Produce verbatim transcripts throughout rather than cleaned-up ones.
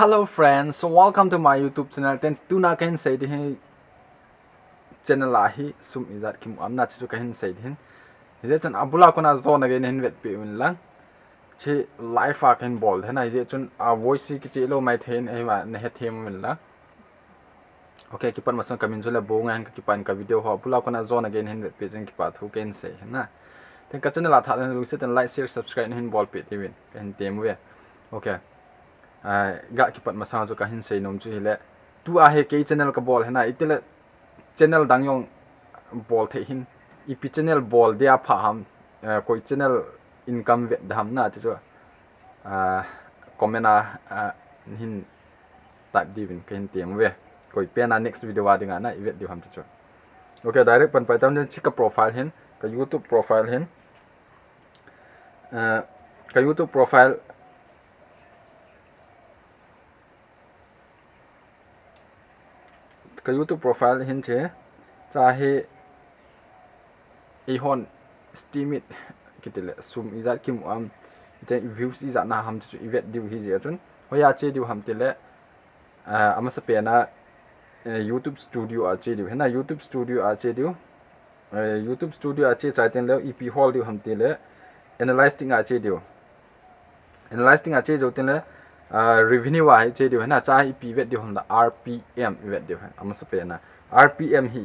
Hello friends, so welcome to my YouTube channel. Ten tuna kahin sei ding hi channel a hi sum ijat kimu ham na chu kahin sei ding hin. Hijeh chun abula kona jona gei nahin vetpeh uvin lang. Hiche live a kahin bol ahi na, hijeh chun a voice hi kicheh lou maithei in, ahivangin nahet them uvin lang. Okay, kipat masang kamin chu le Bonga hin kakipan ka video ho abula kona jona gei nahin vetpeh chun kipathu kahin sei ahi na. Ten ka channel a tha le lungset in like, share, subscribe nahin bolpeh diuvin kahin tem uve. Okay. Ah, ga kipat masang chu kahin sei nom chu hile, tua hi kei channel kabol ahi na, itile channel dang jong bol thei hin, ipi channel bol dia pha ham, eh, koi channel income vet da ham na ti chu, ah, comment a, ah, hin type diuvin kahin tem uve. Koi pen a next video a dinga na ivet diu ham ti chu. Okay, direct pan pai tam din, hiche ka profile hin, ka YouTube profile hin. Eh, ka YouTube profile Ka YouTube profile hin hiche, hiche hi eihon estimate kitile sum ijat kimu ham, ite views ijat na ham chu ivet diu ahi jeh chun. Hoiya che diu ham tile, ah, amasapen a, eh, YouTube Studio a che diu ahi na, YouTube Studio a che diu. Eh, YouTube Studio a che chai tengle ipi hol diu ham tile, analytics a che diu. Analytics a che jou tengle, ah, revenue a hi che diu ahi na, hiche hi ipi vet diu ham tile R P M ivet diu ahi, amasapen a. R P M hi,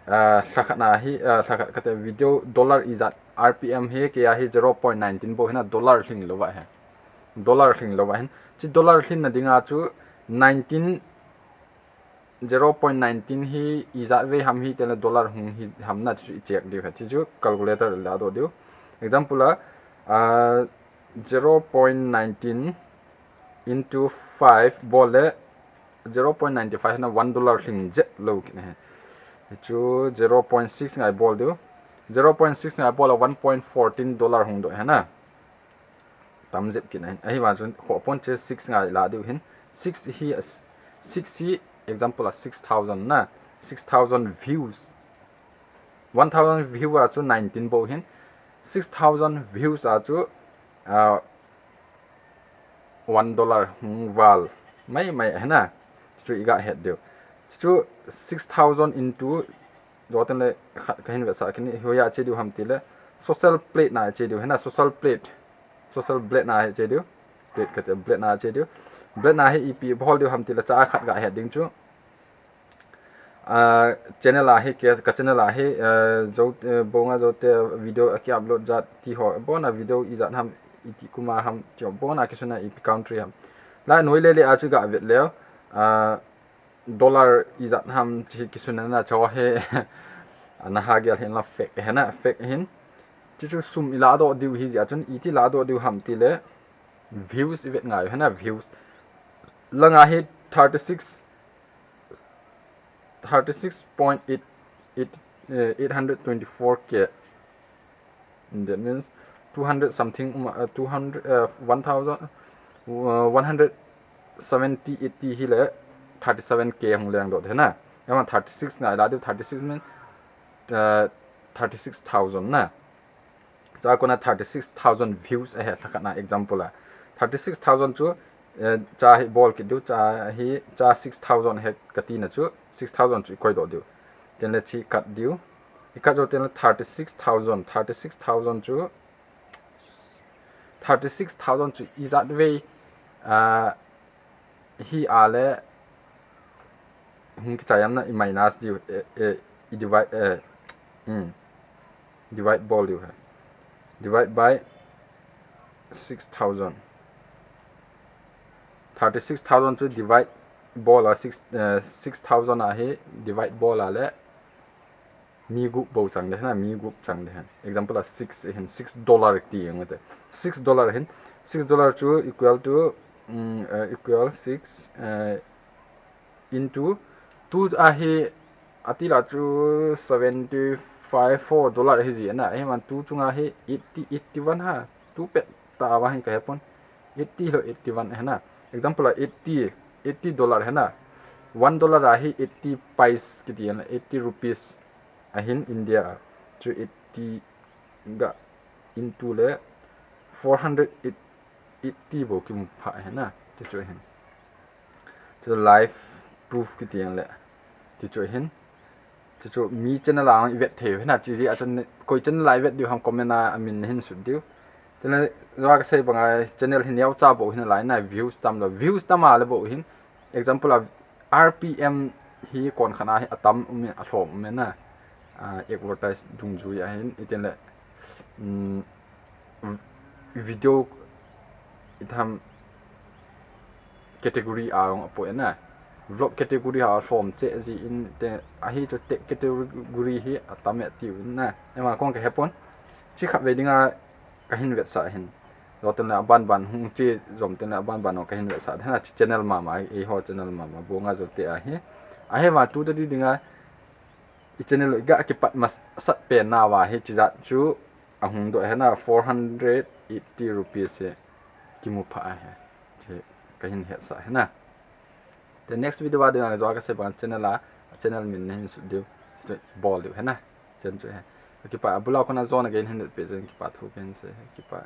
ah, lhakhat na hi, ah, lhakhat kate video dollar ijat R P M hi keiya hi zero point nineteen bou ahi na, dollar lhing louva ahi. Dollar lhing louva ahin. Hiche dollar lhinna dinga chu nineteen, zero point nineteen hi ijat vei ham hitile dollar hung hi ham na chu icheck diu ahi. Hichu calculator ladoh diu. Example a, ah, zero point nineteen into five bol le zero point nine five na one dollar lhing jep lou kit ahi. Hichu zero point six ngai bol diu. Zero point six ngai bol le one point fourteen dollar hung doh ahi na. Tam jep kit ahin. Ahivang chun khoh pon, hiche six ngai la diu ahin. Six hi, six hi example a six thousand na. Six thousand views. One thousand view a chu nineteen bou ahin. Six thousand views a chu, ah, one dollar hung val mai mai ahi na. Chu iga het diu. Chu six thousand into, jou tengle khat kahin vetsah kit in, hoiya che diu ham tile social plate na che diu ahi na, social plate. Social blade na hi che diu. Blade kate, blade na che diu. Blade na hi ipi bol diu ham tile, hiche a khat ga het ding chu. Ah, channel a hi, ka, ka channel a hi, eh, jou, eh, Bonga Joute video a ki upload jat ti ho, abon a video ijat ham, iti kum a ham, ti ho, abon a kisun a ipi country ham. La noi le le a chu ga vet leu, ah, dollar ijat ham hiche kisun a na chu hi, ana ha gel hin la fake ahi na, fake ahin. Hichu sum iladoh diu ahi jeh chun, iti ladoh diu ham tile, views ivet ngai u ahi na, views. Langa hi thirty six, thirty six point eight, eight, eh, eight hundred twenty four K. That means two hundred something, um, uh, two hundred, uh, one thousand, uh, one hundred seventy, eighty hile thirty seven K hung leng doh ahi na. Ama thirty six ngai la diu, thirty six means, uh, thirty six thousand na. Chu a kona thirty six thousand views ahi, lhakhat na example a. Thirty six thousand chu, eh, hiche hi bol kit diu, hiche hi, hiche six thousand ahi kati na chu, six thousand chu ikoi doh diu. Tengle hiche cut diu. I cut jou tengle thirty six thousand, thirty six thousand chu, thirty six thousand chu ijat vei, ah, hi a le, hung kichai am na, i minus diu, eh, eh, i divide, eh, hmm, divide bol diu ahi. Divide by six thousand. Thirty six thousand chu divide bol a six, eh, six thousand a hi divide bol a le, mi gup bou chang ding ahi na, mi gup chang ding ahi. Example a six ahin, six dollar ti jeng u hite. Six dollar ahin, six dollar chu equal to, um, uh, equal six, uh, into two a hi, ati la chu seventy five four dollar ahi ji ahi na. Ahivang two chunga hi eighty, eighty one ha. Two pet ta va hi ka he pon. Eighty lou eighty one ahi na. Example a eighty, eighty dollar ahi na. One dollar a hi eighty pice kiti ahi na, eighty rupees. Ahin India a chu eighty ga into le four hundred eighty bou kimu pha ahi na, ti chu ahin. Chu live proof kiti le. Chu chu hin. Chu chu mi channel a i vet thei u hin a, chu hi a chun koi channel a i vet diu ham comment a amin nahin sut diu. Chule jua kasei banga channel hi neocha bou hin a lai na views tam lou. Views tam a le bou hin. Example a R P M hi kon khat a hi atam um in alhom um in na. Ah, advertise dungjui a hin. Iten le, um, video itham category a ong apo na. Vlog category a lhom che ji in te ahi chu tech category hi atam e tiu in na. Ema kong ka hepon. Chi khat ve dinga kahin vetsah hin. Joten le aban ban hung chi jom ten le aban ban ong kahin vetsah. Hena chi channel mama, eiho channel mama. Bonga jote ahi. Ahi ma tu ta di dinga i channel ga kipat masat pen na va hi chi jat chu ahung doh hena four hundred eighty rupees hi kimu pha ahi. Chi kahin hetsah hena. The next video va dinga jua kasei banga channel a, channel min nahin sut diu. Chu bol diu hena. Chen chu he. Kipa abula kona jona gain hin pe chen kipa thu pen se kipa.